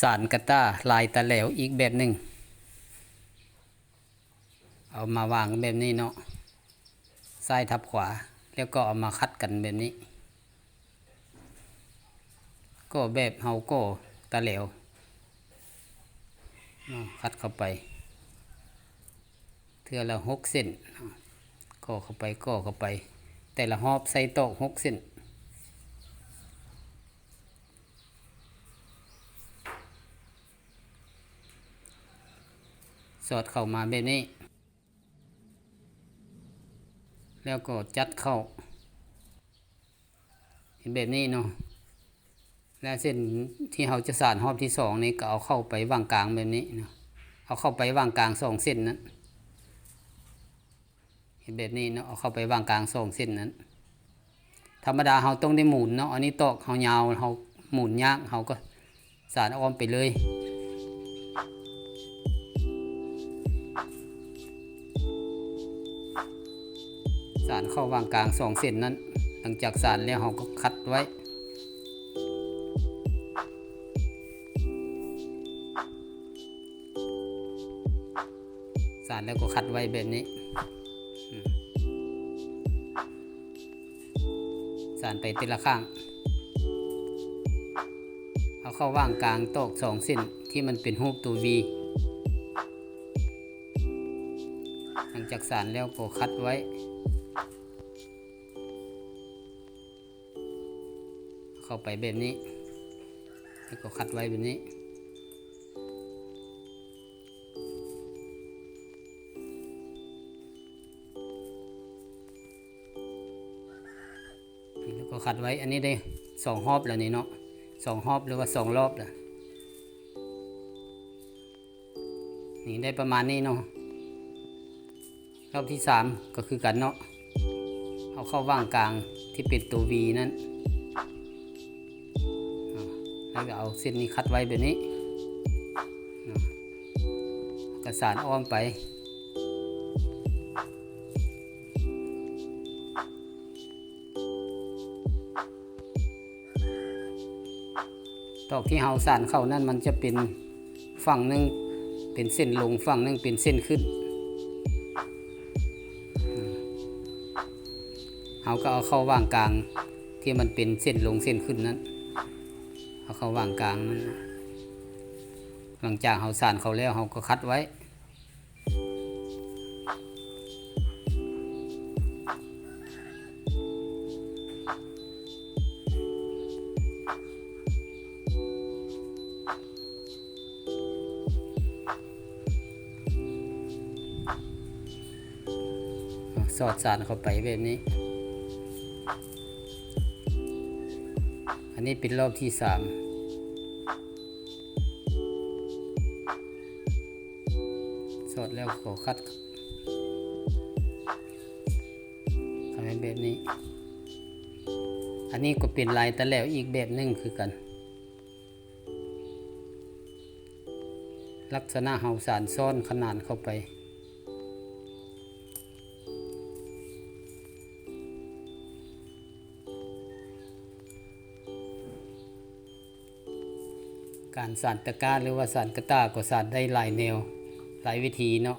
ສານກະຕ່າລາຍຕາແຫຼວອີກແບບໜຶ່ງ ເອົາມາວາງແບບນີ້ເນາະ ຊ້າຍທັບຂວາ ແລ້ວກໍເອົາມາຂັດກັນແບບນີ້ ກໍແບບເຮົາກໍຕາແຫຼວເນາະ ຂັດເຂົ້າໄປ ເທື່ອລະຫົກເສັ້ນ ກໍເຂົ້າໄປ ກໍເຂົ້າໄປ ແຕ່ລະຮອບໃສ່ຕອກຫົກເສັ້ນ ສອດເຂົ້າມາແບບນີ້ ແລ້ວກໍຈັດເຂົ້າ ເຮັດແບບນີ້ເນາະ ແລະເສັ້ນທີ່ເຮົາຈະສານຮອບທີສອງນີ້ ກໍເອົາເຂົ້າໄປຫວ່າງກາງແບບນີ້ເນາະ ເອົາເຂົ້າໄປຫວ່າງກາງສອງເສັ້ນນັ້ນ ເຮັດແບບນີ້ເນາະ ເອົາເຂົ້າໄປຫວ່າງກາງສອງເສັ້ນນັ້ນ ທຳມະດາເຮົາຕ້ອງໄດ້ໝູນເນາະ ອັນນີ້ຕອກເຮົາຍາວ ເຮົາໝູນຍາກ ເຮົາກໍສານອ້ອມໄປເລີຍ ສານເຂົ້າຫວ່າງກາງສອງເສັ້ນນັ້ນ ຫຼັງຈາກສານແລ້ວເຮົາກໍຂັດໄວ້ ສານແລ້ວກໍຂັດໄວ້ແບບນີ້ ສານໄປແຕ່ລະຂ້າງ ເອົາເຂົ້າຫວ່າງກາງຕອກສອງເສັ້ນທີ່ມັນເປັນຮູບຕົວ V ຫຼັງຈາກສານແລ້ວກໍຂັດໄວ້ ເຂົ້າໄປແບບນີ້ ແລ້ວກໍຂັດໄວ້ແບບນີ້ ແລ້ວກໍຂັດໄວ້ ອັນນີ້ໄດ້ສອງຮອບແລ້ວນີ້ເນາະ ສອງຮອບ ຫຼືວ່າສອງລອບແລ້ວ ນີ້ໄດ້ປະມານນີ້ເນາະ ຮອບທີສາມກໍຄືກັນເນາະ ເອົາເຂົ້າຫວ່າງກາງທີ່ເປັນຕົວ V ນັ້ນ ອາ ແລ້ວກໍເອົາເສັ້ນນີ້ຂັດໄວ້ແບບນີ້ ອາ ກະສານອ້ອມໄປ ຕອກທີ່ເຮົາສານເຂົ້ານັ້ນ ມັນຈະເປັນຝັ່ງໜຶ່ງເປັນເສັ້ນລົງ ຝັ່ງໜຶ່ງເປັນເສັ້ນຂຶ້ນ ເຮົາກໍເອົາເຂົ້າຫວ່າງກາງທີ່ມັນເປັນເສັ້ນລົງເສັ້ນຂຶ້ນນັ້ນ ເອົາເຂົ້າຫວ່າງກາງມັນ ຫຼັງຈາກເຮົາສານເຂົ້າແລ້ວ ເຮົາກໍຂັດໄວ້ ສອດສານເຂົ້າໄປແບບນີ້ ອັນນີ້ເປັນລອບທີສາມ ສອດແລ້ວກໍຂັດ ເຂົ້າໃຫ້ແບບນີ້ ອັນນີ້ກໍເປັນລາຍຕາແຫຼວອີກແບບໜຶ່ງຄືກັນ ລັກສະນະເຮົາສານຊ້ອນຂະໜານເຂົ້າໄປ ການສານຕະກ້າ ຫຼືວ່າສານກະຕ່າ ກໍສານໄດ້ຫຼາຍແນວ ຫຼາຍວິທີເນາະ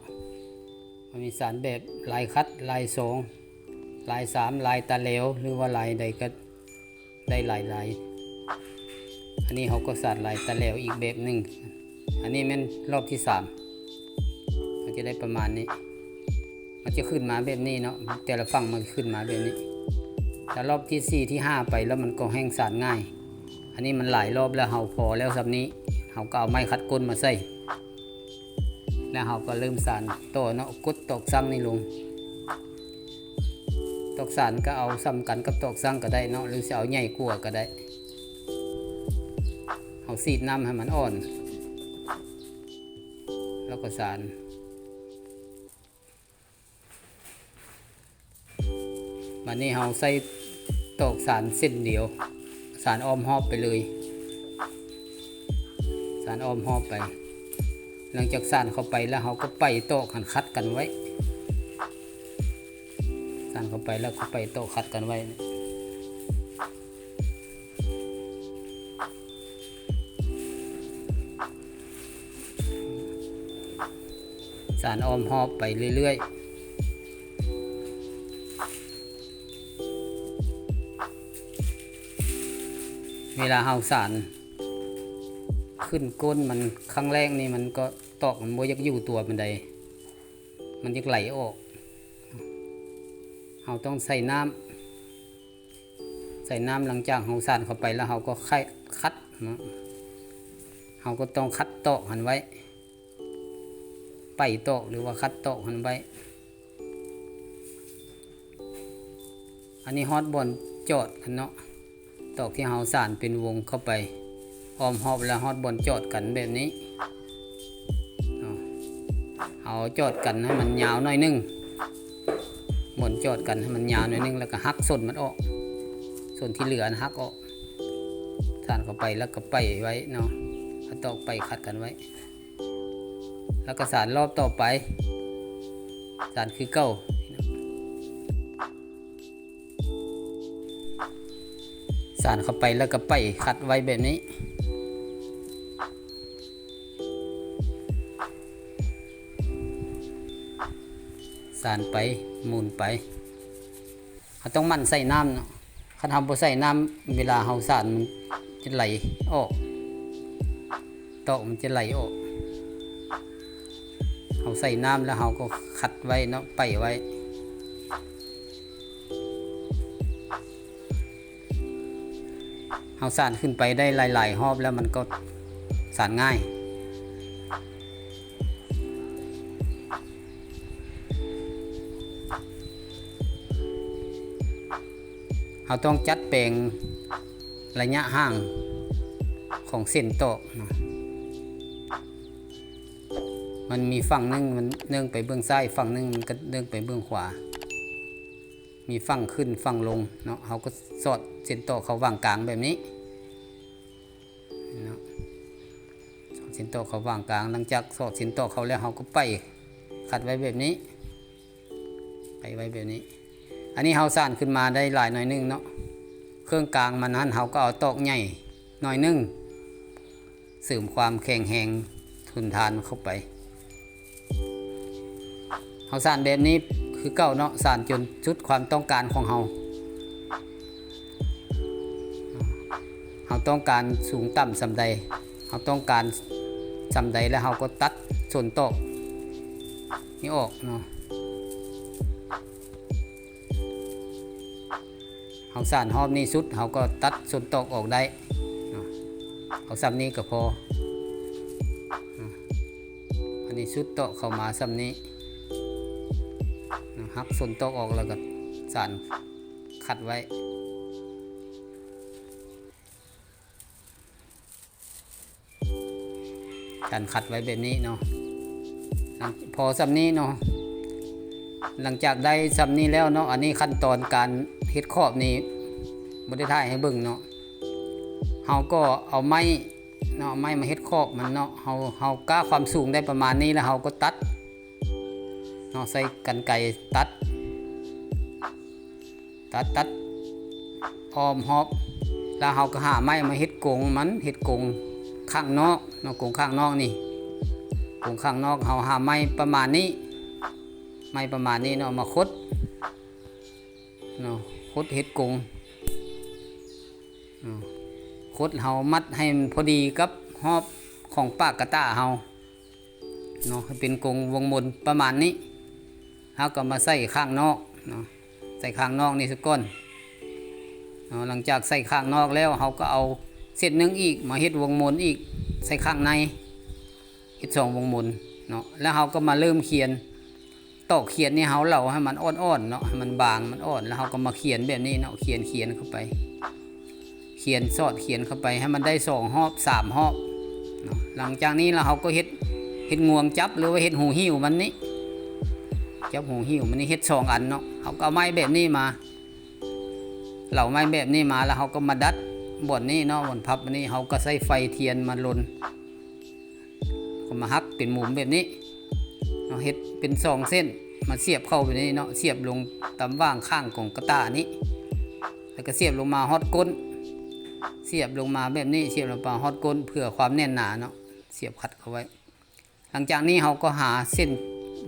ມັນມີສານແບບລາຍຂັດ ລາຍສອງ ລາຍສາມ ລາຍຕາແຫຼວ ຫຼືວ່າລາຍໃດກໍໄດ້ຫຼາຍໆ ອັນນີ້ເຮົາກໍສານລາຍຕາແຫຼວອີກແບບໜຶ່ງ ອັນນີ້ແມ່ນລອບທີສາມ ມັນຈະໄດ້ປະມານນີ້ ມັນຈະຂຶ້ນມາແບບນີ້ເນາະ ແຕ່ລະຝັ່ງມັນຈະຂຶ້ນມາແບບນີ້ ຖ້າລອບທີສີ່ ທີຫ້າ ໄປແລ້ວ ມັນກໍແຮ່ງສານງ່າຍ ອັນນີ້ມັນຫຼາຍລອບແລ້ວ ເຮົາພໍແລ້ວສ່ຳນີ້ ເຮົາກໍເອົາໄມ້ຂັດກົ້ນມາໃສ່ ແລ້ວເຮົາກໍເລີ່ມສານຕໍ່ເນາະ ກົດຕອກຊັງນີ້ລົງ ຕອກສານກໍເອົາສ່ຳກັນກັບຕອກຊັງກໍໄດ້ເນາະ ຫຼືຊິເອົາໃຫຍ່ກວ່າກໍໄດ້ ເຮົາສີດນ້ຳໃຫ້ມັນອ່ອນ ແລ້ວກໍສານ ບາດນີ້ເຮົາໃສ່ຕອກສານເສັ້ນດຽວ ສານອ້ອມຮອບໄປເລີຍ ສານອ້ອມຮອບໄປ ຫຼັງຈາກສານເຂົ້າໄປແລ້ວ ເຮົາກໍໄປຕອກຫັ້ນ ຂັດກັນໄວ້ ສານເຂົ້າໄປແລ້ວກໍໄປຕອກຂັດກັນໄວ້. ສານອ້ອມຮອບໄປເລື້ອຍໆ. ເວລາເຮົາສານຂຶ້ນກົ້ນມັນຄັ້ງແລກນີ້ ມັນກໍ ຕອກມັນບໍ່ຢາກຢູ່ຕົວປານໃດ ມັນຢາກໄຫຼອອກ. ເຮົາຕ້ອງໃສ່ນ້ຳ ໃສ່ນ້ຳ ຫຼັງຈາກເຮົາສານເຂົ້າໄປແລ້ວ ເຮົາກໍໄຂ ຂັດເນາະ ເຮົາກໍຕ້ອງຂັດຕອກຫັ້ນໄວ້ ໄປຕອກ ຫຼືວ່າຂັດຕອກຫັ້ນໄວ້. ອັນນີ້ຮອດບ່ອນຈອດກັນເນາະ ຕອກທີ່ເຮົາສານເປັນວົງເຂົ້າໄປ ອ້ອມຮອບແລ້ວຮອດບ່ອນຈອດກັນແບບນີ້ເນາະ. ເຮົາຈອດກັນໃຫ້ມັນຍາວໜ້ອຍໜຶ່ງ ບ່ອນຈອດກັນໃຫ້ມັນຍາວໜ້ອຍໜຶ່ງ ແລ້ວກໍຫັກສົ້ນມັນອອກ ສົ້ນທີ່ເຫຼືອຫັ້ນຫັກອອກ ສານເຂົ້າໄປ ແລ້ວກໍໄປໄວ້ເນາະ ເອົາຕອກໄປຂັດກັນໄວ້ ແລ້ວກໍສານຮອບຕໍ່ໄປ ສານຄືເກົ່າ. ສານເຂົ້າໄປແລ້ວກໍໄປຂັດໄວ້ແບບນີ້ ສານໄປໝູນໄປ ເຮົາຕ້ອງໝັ່ນໃສ່ນ້ຳເນາະ ຄັນເຮົາບໍ່ໃສ່ນ້ຳ ເວລາເຮົາສານມັນຈະໄຫຼອອກ ຕອກມັນຈະໄຫຼອອກ. ເຮົາໃສ່ນ້ຳແລ້ວເຮົາກໍຂັດໄວ້ເນາະ ໄປໄວ້. ເຮົາສານຂຶ້ນໄປໄດ້ຫຼາຍໆຮອບແລ້ວ ມັນກໍສານງ່າຍ. ເຮົາຕ້ອງຈັດແປງໄລຍະຫ່າງຂອງເສັ້ນຕອກເນາະ ມັນມີຝັ່ງໜຶ່ງມັນເນື່ອງໄປເບື້ອງຊ້າຍ ຝັ່ງໜຶ່ງມັນກໍເນື່ອງໄປເບື້ອງຂວາ ມີຝັ່ງຂຶ້ນຝັ່ງລົງເນາະ. ເຮົາກໍສອດເສັ້ນຕອກເຂົ້າຫວ່າງກາງແບບນີ້ເນາະ ສອດເສັ້ນຕອກເຂົ້າຫວ່າງກາງ. ຫຼັງຈາກສອດເສັ້ນຕອກເຂົ້າແລ້ວ ເຮົາກໍໄປຂັດໄວ້ແບບນີ້ ໄປໄວ້ແບບນີ້. ອັນນີ້ເຮົາສານຂຶ້ນມາໄດ້ຫຼາຍໜ້ອຍໜຶ່ງເນາະ ເຄິ່ງກາງມັນຫັ້ນ ເຮົາກໍເອົາຕອກໃຫຍ່ໜ້ອຍໜຶ່ງ ເສີມຄວາມແຂງແຮງທົນທານເຂົ້າໄປ. ເຮົາສານແບບນີ້ຄືເກົ່າເນາະ ສານຈົນສຸດຄວາມຕ້ອງການຂອງເຮົາ. ເຮົາຕ້ອງການສູງຕ່ຳສ່ຳໃດ ເຮົາຕ້ອງການສ່ຳໃດ ແລ້ວເຮົາກໍຕັດສົ້ນຕອກນີ້ອອກເນາະ. ເຮົາສານຮອບນີ້ສຸດ ເຮົາກໍຕັດສົ້ນຕອກອອກໄດ້ເນາະ ເອົາສ່ຳນີ້ກໍພໍ. ອັນນີ້ສຸດຕອກເຂົ້າມາສ່ຳນີ້ ຫັກສົ້ນຕອກອອກ ແລ້ວກໍສານຂັດໄວ້. ການຂັດໄວ້ແບບນີ້ເນາະ ພໍສ່ຳນີ້ເນາະ. ຫຼັງຈາກໄດ້ສ່ຳນີ້ແລ້ວເນາະ ອັນນີ້ຂັ້ນຕອນການເຮັດຂອບນີ້ບໍ່ໄດ້ຖ່າຍໃຫ້ເບິ່ງເນາະ. ເຮົາກໍເອົາໄມ້ເນາະ ເອົາໄມ້ມາເຮັດຂອບມັນເນາະ. ເຮົາ ເຮົາກະຄວາມສູງໄດ້ປະມານນີ້ ແລ້ວເຮົາກໍຕັດເນາະ ໃຊ້ກັນໄກຕັດ ຕັດ ຕັດອ້ອມຮອບ ແລ້ວເຮົາກໍຫາໄມ້ມາເຮັດກົງມັນ ເຮັດກົງຂ້າງນອກເນາະ ກົງຂ້າງນອກນີ້ ກົງຂ້າງນອກ. ເຮົາຫາໄມ້ປະມານນີ້ ໄມ້ປະມານນີ້ເນາະ ມາຂົດເນາະ ຂົດເຮັດກົງເນາະ ຂົດເຮົາມັດໃຫ້ມັນພໍດີກັບຮອບຂອງປາກກະຕ່າເຮົາ ເນາະ ໃຫ້ເປັນກົງວົງມົນປະມານນີ້. ເຮົາກໍມາໃສ່ຂ້າງນອກເນາະ ໃສ່ຂ້າງນອກນີ້ຊະກ່ອນເນາະ. ຫຼັງຈາກໃສ່ຂ້າງນອກແລ້ວ ເຮົາກໍເອົາເສັ້ນໜຶ່ງອີກມາເຮັດວົງມົນອີກ ໃສ່ຂ້າງໃນ ເຮັດສອງວົງມົນເນາະ. ແລ້ວເຮົາກໍມາເລີ່ມຂຽນ ຕອກຂຽນນີ້ເຮົາເຫຼົາໃຫ້ມັນອ່ອນໆເນາະ ໃຫ້ມັນບາງ ມັນອ່ອນ ແລ້ວເຮົາກໍມາຂຽນແບບນີ້ເນາະ ຂຽນ ຂຽນເຂົ້າໄປ ຂຽນສອດຂຽນເຂົ້າໄປໃຫ້ມັນໄດ້ສອງຮອບ ສາມຮອບເນາະ. ຫຼັງຈາກນີ້ແລ້ວເຮົາກໍເຮັດ ເຮັດງວງຈັບ ຫຼືວ່າເຮັດຫູຫິ້ວມັນນີ້ ຈັບຫູຫິ້ວມັນນີ້ ເຮັດສອງອັນເນາະ. ເຮົາກໍເອົາໄມ້ແບບນີ້ມາ ເຫຼົາໄມ້ແບບນີ້ມາ ແລ້ວເຮົາກໍມາດັດບ່ອນນີ້ເນາະ ບ່ອນພັບອັນນີ້ ເຮົາກໍໃຊ້ໄຟທຽນມາລົນ ກໍມາຫັກເປັນມຸມແບບນີ້ເນາະ ເຮັດເປັນສອງເສັ້ນ ມາສຽບເຂົ້າແບບນີ້ເນາະ ສຽບລົງຕາມຫວ່າງຂ້າງຂອງກະຕ່ານີ້ ແລ້ວກໍສຽບລົງມາຮອດກົ້ນ ສຽບລົງມາແບບນີ້ ສຽບລົງມາຮອດກົ້ນ ເພື່ອຄວາມແໜ້ນໜາເນາະ ສຽບຂັດເຂົ້າໄວ້. ຫຼັງຈາກນີ້ເຮົາກໍຫາເສັ້ນ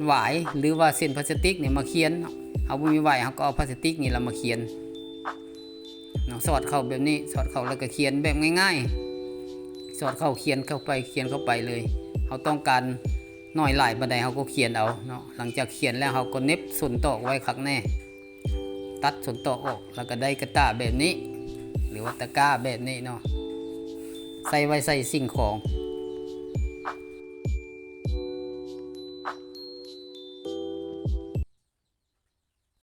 ຫວາຍ ຫຼືວ່າເສັ້ນພລາສຕິກນີ້ມາຂຽນເນາະ. ເຮົາບໍ່ມີຫວາຍ ເຮົາກໍເອົາພລາສຕິກນີ້ລະມາຂຽນເນາະ. ສອດເຂົ້າແບບນີ້ ສອດເຂົ້າແລ້ວກໍຂຽນແບບງ່າຍໆ ສອດເຂົ້າ ຂຽນເຂົ້າໄປ ຂຽນເຂົ້າໄປເລີຍ. ເຮົາຕ້ອງການໜ້ອຍຫຼາຍປານໃດ ເຮົາກໍຂຽນເອົາເນາະ. ຫຼັງຈາກຂຽນແລ້ວ ເຮົາກໍເໜັບສົ້ນຕອກໄວ້ຄັກແນ່ ຕັດສົ້ນຕອກອອກ ແລ້ວກໍໄດ້ກະຕ່າແບບນີ້ ຫຼືວ່າຕະກ້າແບບນີ້ເນາະ ໃສ່ໄວ້ໃສ່ສິ່ງຂອງ